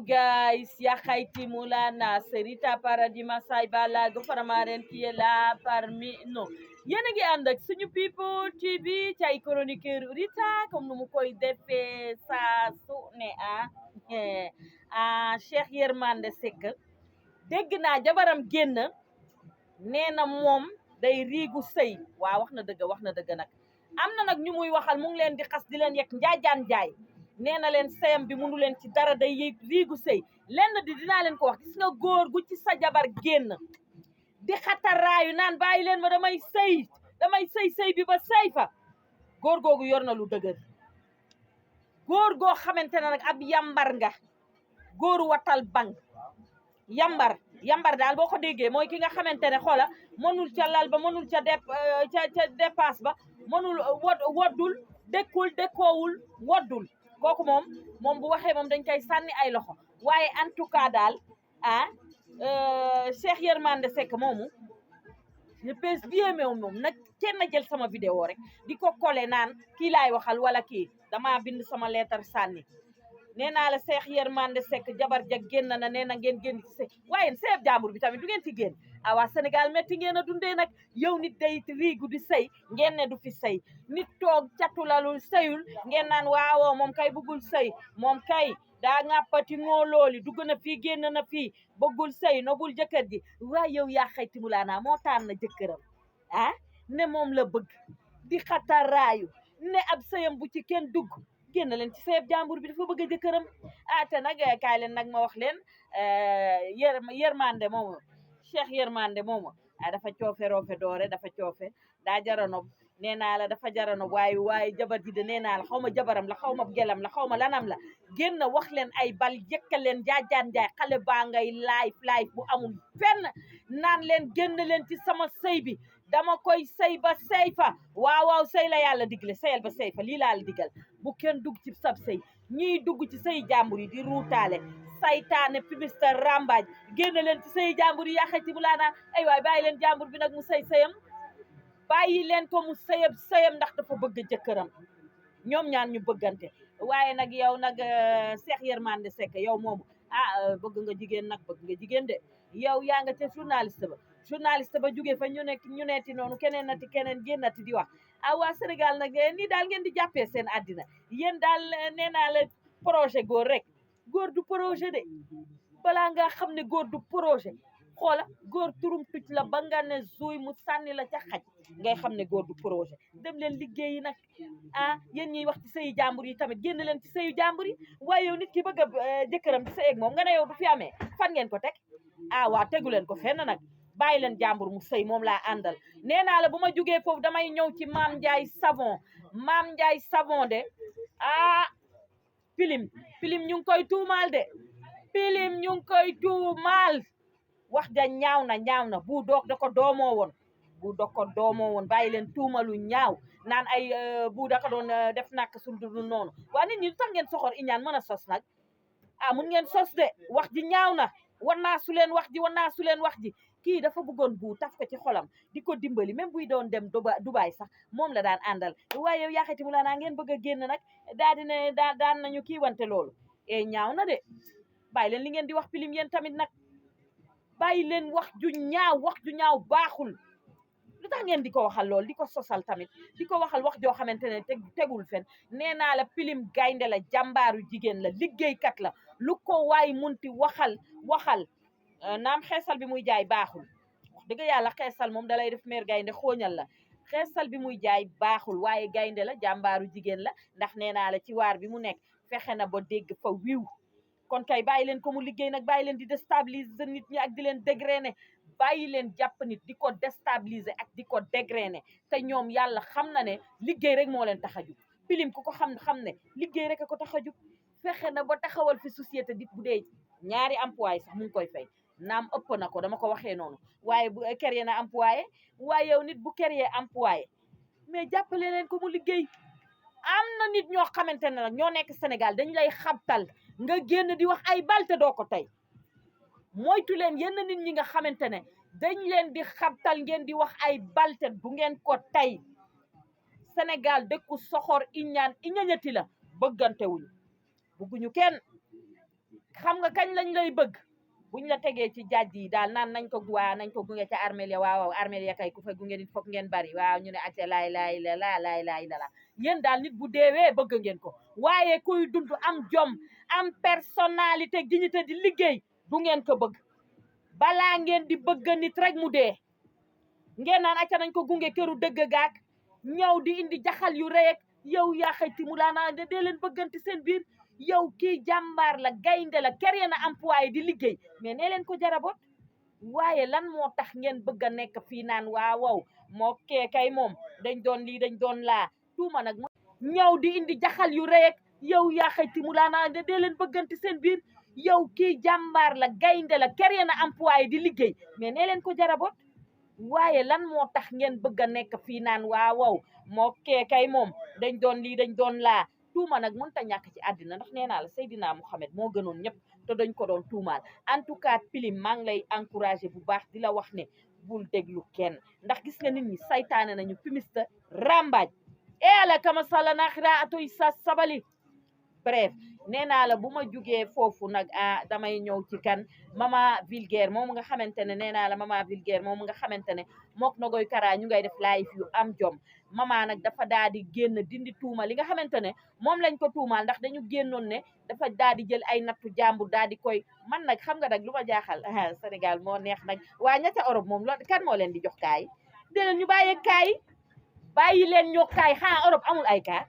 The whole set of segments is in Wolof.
guys, ya Khaiti Moulana, Serita Paradis Masai Balago Faramaren qui est là parmi nous. Yéen a ngi ànd ak suñu people TV ci ay chroniqueur Rita comme nu mu koy defee saa su ne Cheikh Yërmande Seck dégg naa jabaram génn nee na moom day riigu sëy waaw wax na dëgg nag am na nag ñu muy waxal mu ngi leen di xas di leen yekk njaajaan njaay nee na leen sëyam bi mënu leen ci dara day riigu sëy lenn dinaa leen ko wax gis nga góor gu ci sa jabar génn di xataraayu naan bàyyi leen ma damay sëy bi ba sëy fa góor googu yor na lu dëgër góor goo xamante ne nag ab yambar nga góoru watal bang yambar daal boo ko déggee mooy ki nga xamante ne xoola mënul ca lal ba mënul ca dépasse ba mënul woddul dëkkoowul woddul kooku moom bu waxee moom dañ koy sànni ay loxo waaye en tout cas daal Cheikh Yërmande Seck moomu je pèse bien moom nag kenn jël sama vidéo rek di ko collé naan kii laay waxal wala kii dama bind sama lettre sànni nee naa la Cheikh Yërmande Seck jabar ja génn na nee na ngeen génn ci sëy waaye seeb jàmbur bi tamit du ngeen ci génn waa Sénégal metti ngeen a dundee nag yow nit day riigu di sëy ngeen ne du fi sëy nit toog catulalul sëyul ngeen naan waawoo moom kay bëggul sëy moom kay daa ngàppati ngoo looli dugg na fii génn na fii bëggul sëy nobul jëkkër ji waaye yow yaa Xayti Moulana moo tànn na jëkkëram ne moom la bëgg di xataraayu ne ab sëyam bu ci kenn dugg génn leen ci sëyab jàmbur bi dafa bëgg a jëkkëram te nag kaay leen nag ma wax leen Yërmande moomu Cheikh Yërmande moomu dafa coofe roofe doore dafa coofe daa jaranob nee naa la dafa jaranob waaye jabar ji de nee naa la xaw ma jabaram la xaw ma gelam la xaw ma lanam la génn wax leen ay bal yëkkal leen jaajaan jaay xale baa ngay live bu amul fenn naan leen génn leen ci sama sëy bi dama koy sëy ba sëy fa waaw sëy la yàlla digle sëyal ba sëy fa lii laa la digal bu kenn dugg ci sab sëy ñiy dugg ci sëy jàmbur yi di ruutaale saytaane pibista rambaaj génn leen ci sëy jàmbur yi yaa Xayti Moulana ay waay bàyyi leen jàmbur bi nag mu sëyam bàyyi leen ko mu sëyam ndax dafa bëgg jëkkëram ñoom ñaan ñu bëggante waaye nag yow nag Cheikh Yërmande Seck yow moomu bëgg nga jigéen de yow yaa nga ca journaliste ba jógee fa ñu neeti noonu keneen génnati di wax waa Sénégal nag nii daal ngeen di jàppee seen àddina yéen daal nee naa la projet góor rek góor du projet de balaa nga xam ne góor du projet xoola góor turum tuc la ba nga ne zuy mu sànni la ca xaj ngay xam ne góor du projet dem leen liggéeyi nag yéen ñiy wax ci sëyu jàmbur yi tamit génn leen ci sëyu jàmbur yi waaye yow nit ki bëgg a jëkkëram di sëy ak moom nga ne yow du fi amee fan ngeen ko teg waa tegu leen ko fenn nag bàyyi leen jàmbur mu sëy moom laa àndal nee naa la bu ma jugee foofu damay ñëw ci Mame Ndiaye Savon de pilim ñu ngi koy tuumaal de pilim ñu ngi koy tuumaal wax ja ñaaw na bu doog da ko doomoo woon bàyyi leen tuumalu ñaaw naan ay bu da ko doon def nak sul dul noonu waa nit ñi tax ngeen soxor iñaan mën a sos nag mun ngeen sos de wax ji ñaaw na wanaa su leen wax ji kii dafa bëggoon bu taf ko ci xolam di ko dimbali même buy doon dem Dubaay sax moom la daan àndal waaye yow yaa Xayti Moulana ngeen bëgg a génn nag daa di ne daan nañu kii wante loolu ñaaw na de bàyyi leen li ngeen di wax pilim yéen tamit nag bàyyi leen wax ju ñaaw baaxul lu tax ngeen di ko waxal lool di ko sosal tamit di ko waxal wax joo xamante ne tegul fen nee naa la pilim gaynde la jàmbaaru jigéen la liggéeykat la lu ko waay munti waxal naam xeesal bi muy jaay baaxul wax dëgg yàlla xeesal moom dalay def meer gaynde xooñal la xeesal bi muy jaay baaxul waaye gaynde la jàmbaaru jigéen la ndax nee naa la ci waar bi mu nekk fexe na ba dégg fa wiw kon kay bàyyi leen ko mu liggéey nag bàyyi leen di déstabiliser nit ñi ak di leen dégrainer bàyyi leen jàpp nit di ko déstabiliser ak di ko dégrainer te ñoom yàlla xam na ne liggéey rek moo leen tax a jug pilim ku ko xam ne liggéey rek a ko tax a jug fexe na ba taxawal fi société dit bu dee ñaari employé sax mu ngi koy fay naam ëpp na ko dama ko waxee noonu waaye bu créé na employé waaye yow nit bu créé employé mais jàppale leen ko mu liggéey am na nit ñoo xamante ne nag ñoo nekk Sénégal dañ lay xabtal nga génn di wax ay balte doo ko tey moytu leen yenn nit ñi nga xamante ne dañ leen di xabtal ngeen di wax ay balte du ngeen ko tey Sénégal dëkku soxor iñañati la bëggante wuñu bugguñu kenn xam nga kañ lañ lay bëgg buñ la tegee ci jàjj yi daal naan nañ ko gunge ca armeel ya waaw armeel ya kay ku fa gunge nit foog ngeen bari waaw ñu ne acca laay la yéen daal nit bu deewee bëgg ngeen ko waaye kuy dund am jom am personnalité dignité di liggéey du ngeen ko bëgg balaa ngeen di bëgg nit rek mu dee ngeen naan acca nañ ko gunge këru dëgg gaak ñëw di indi jaxal yu rëy ak yow yaa xayti mu laa naa dee leen bëggante seen biir yow kii jàmbaar la gaynde la kere na employé di liggéey mais nee leen ko jarabot waaye lan moo tax ngeen bëgg a nekk fii naan waaw moo kay moom dañ doon lii dañ doon laa tuuma nag ñëw di indi jaxal yu rëy ak yow yaa xayti mu laa naa dee leen bëggante seen biir yow kii jàmbaar la gaynde la kere na employé di liggéey mais nee leen ko jarabot waaye lan moo tax ngeen bëgg a nekk fii naan waaw moo kay moom dañ doon lii dañ doon laa tuuma nag mënta ñàkk ci àddina ndax nee naa la Seydina Mouhamed moo gënoon ñëpp te dañ ko doon tuumaal en tout cas Pilim maa ngi lay encouragé bu baax di la wax ne bul déglu kenn ndax gis nga nit ñi saytaane nañu fumiste rambaaj ala kama sala naxira atoy sa sabali bref nee naa la bu ma jugee foofu nag damay ñëw ci kan mama vulgaire moom nga xamante ne nee naa la mama vulgaire moom nga xamante ne mook Nogoy Kara ñu ngay def live yu am jom mama nag dafa daal di génn dindi tuuma li nga xamante ne moom lañ ko tuumaal ndax dañu génnoon ne dafa daal di jël ay nattu jàmbur daal di koy man nag xam nga nag lu ma jaaxal Sénégal moo neex nag waa ñetta Europe moom loolu kan moo leen di jox kaay déleen ñu bàyyee kaay bàyyi leen ñoo kaay xanaa Europe amul ay kaa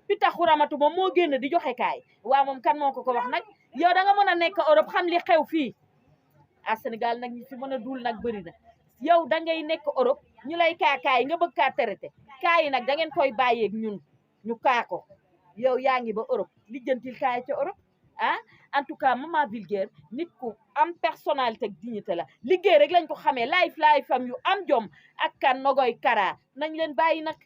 pitaxu ramatu moom moo génn di joxe kaay waaw moom kan moo ko wax nag yow da nga mën a nekk Europe xam li xew fii Sénégal nag ñi fi mën a duul nag bëri na yow da ngay nekk Europe ñu lay kaay nga bëgg kaa traité kaay nag da ngeen koy bàyyeeg ñun ñu kaa ko yow yaa ngi ba Europe lijjantil kaay ca Europe en tout cas maman vulgaire nit ku am personnalité ak dignité la liggéey rek lañ ko xamee life fam yu am jom ak kan Nogoy Kara nañ leen bàyyi nag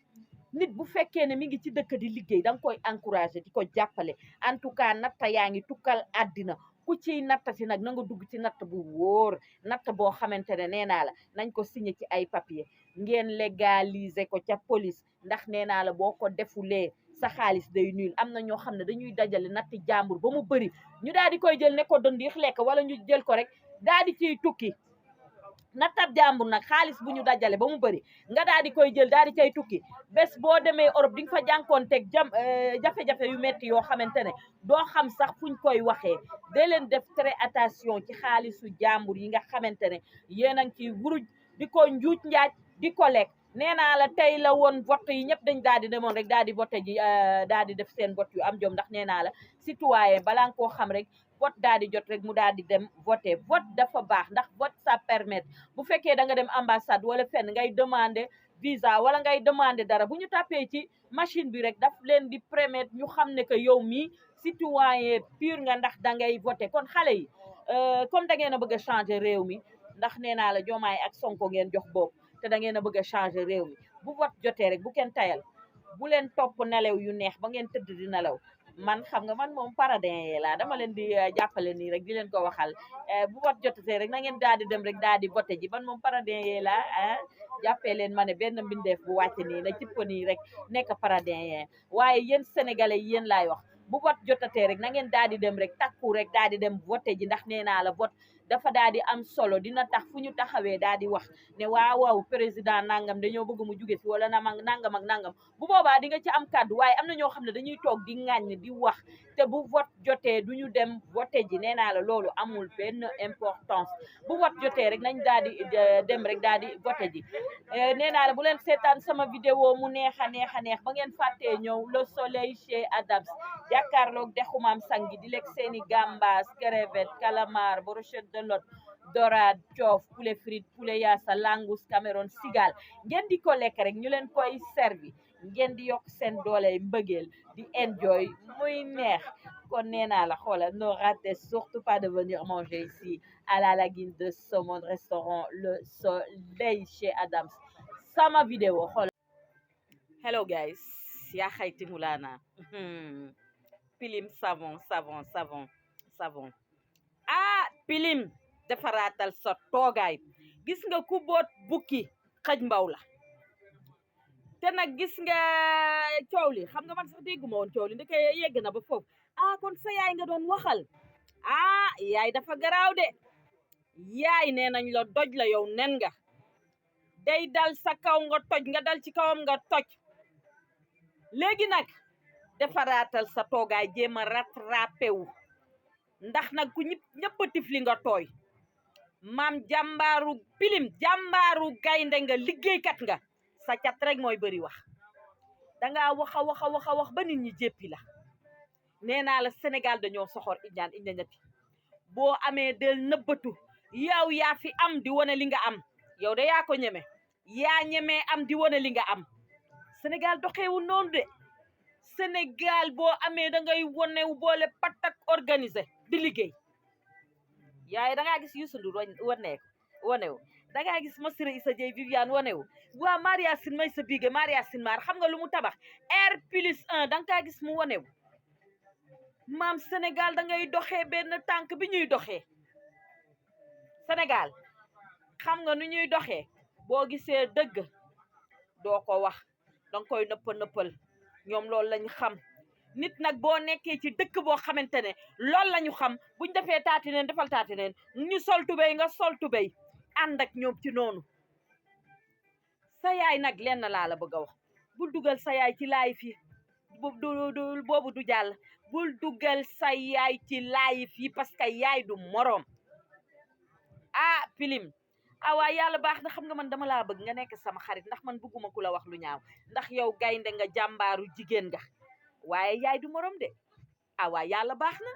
nit bu fekkee ne mi ngi ci dëkk di liggéey da nga koy encouragé di ko jàppale en tout cas natta yaa ngi tukkal àddina ku ciy nattati nag na nga dugg ci natt bu wóor natt boo xamante ne nee naa la nañ ko signé ci ay papier ngeen légaliser ko ca police ndax nee naa la boo ko defulee sa xaalis day nul am na ñoo xam ne dañuy dajale natti jàmbur ba mu bëri ñu daal di koy jël ne ko dëndiix lekk wala ñu jël ko rek daal di ciy tukki nattab jàmbur nag xaalis bu ñu dajale ba mu bëri nga daal di koy jël daal di cay tukki bés boo demee Europe di nga fa jànkoonteeg jafe-jafe yu metti yoo xamante ne doo xam sax fuñ koy waxee dee leen def très attention ci xaalisu jàmbur yi nga xamante ne yéen a ngi ciy wuruj di ko njuuj njaaj di ko lekk nee naa la tey la woon vote yi ñëpp dañ daal di demoon rek daal di vote ji daal di def seen vote yu am jom ndax nee naa la citoyen balaa nga koo xam rek vote daal di jot rek mu daal di dem voter vote dafa baax ndax vote ça permet bu fekkee da nga dem ambassade wala fenn ngay demander visa wala ngay demander dara bu ñu tàppee ci machine bi rek daf leen di permettre ñu xam ne que yow mii citoyen pur nga ndax da ngay voter kon xale yi comme da ngeen a bëgg a changer réew mi ndax nee naa la Diomaye ak Sonko ngeen jox bopp te da ngeen a bëgg a changer réew mi bu vote jotee rek bu kenn tayal bu leen topp nelaw yu neex ba ngeen tëdd di nelaw man xam nga man moom paradin yee laa dama leen di jàppale nii rek di leen ko waxal bu vote jotee rek na ngeen daal di dem rek daal di vote ji man moom paradin yee laa jàppee leen ma ne benn mbindeef bu wàcc nii na cipp nii rek nekk paradin yee waaye yéen sénégalais yi yéen laay wax bu vote jotatee rek na ngeen daal di dem rek takku rek daal di dem vote ji ndax nee naa la vote dafa daal di am solo dina tax fu ñu taxawee daal di wax ne waaw président nangam dañoo bëgg mu jóge fi wala nangam ak nangam bu boobaa di nga ci am kàddu waaye am na ñoo xam ne dañuy toog di ŋàññ di wax te bu vote jotee du ñu dem vote ji nee naa la loolu amul benn importance bu vote jotee rek nañ daal di dem rek daal di vote ji nee naa la bu leen seetaan sama vidéo mu neex a neex ba ngeen fàttee ñëw le soleil chez Adams jàkkaarloog dexu Maam Sangi di lekk seeni gambas crevette calamar brochette de lot dorade coof poulet frite poulet yaasa langous Cameroun cigale ngeen di ko lekk rek ñu leen koy servi ngeen di yokk seen doole mbëggeel di enjoy muy neex kon nee naa la xoolal ne ratez surtout pas de venir manger ici à la Lagune de Saumon restaurant le soleil chez Adams sama vidéo xoolal. Hello guys, yaa xayti mulana Pilim savon Pilim defaraatal sa toogaay gis nga ku boot bukki xaj mbaw la te nag gis nga coow li xam nga man sax dégguma woon coow li ndeke yegg na ba foofu kon sa yaay nga doon waxal ah yaay dafa garaaw de yaay nee nañ la doj la yow nen nga day dal sa kaw nga toj nga dal ci kawam nga toj léegi nag defaraatal sa toogaay jéem a rattrapé wu ndax nag ku ñëpp tifli nga tooy maam jàmbaaru pilim jàmbaaru gaynde nga liggéeykat nga sa cat rek mooy bëri wax dangaa wax a wax ba nit ñi jéppi la nee naa la Sénégal dañoo soxor iññati boo amee del nëbbatu yow yaa fi am di wane li nga am yow de yaa ko ñeme yaa ñemee am di wane li nga am Sénégal doxeewul noonu de Sénégal boo amee da ngay wanewu boole patak organisé di liggéey yaay dangaa gis Youssou Ndour wanewu dangaa gis Massiré Issa Dieye Viviane wanewu waa Maria Sin may sa bige Maria Sin maar xam nga lu mu tabax R+1 danga kaa gis mu wanewu maam Sénégal da ngay doxee benn tànk bi ñuy doxee Sénégal xam nga nu ñuy doxee boo gisee dëgg doo ko wax danga koy nëppal ñoom loolu lañu xam nit nag boo nekkee ci dëkk boo xamante ne loolu lañu xam buñ defee taati neen defal taati neen ñu sol tubéy nga sol tubéy ànd ak ñoom ci noonu sa yaay nag lenn laa la bëgg a wax bul dugal sa yaay ci laayif yi boobu du jàll bul dugal sa yaay ci laayif yi parce que yaay du moroom ah pilim waa yàlla baax na xam nga man dama laa bëgg nga nekk sama xarit ndax man bëgguma ku la wax lu ñaaw ndax yow gaynde nga jàmbaaru jigéen nga waaye yaay du moroom de waa yàlla baax na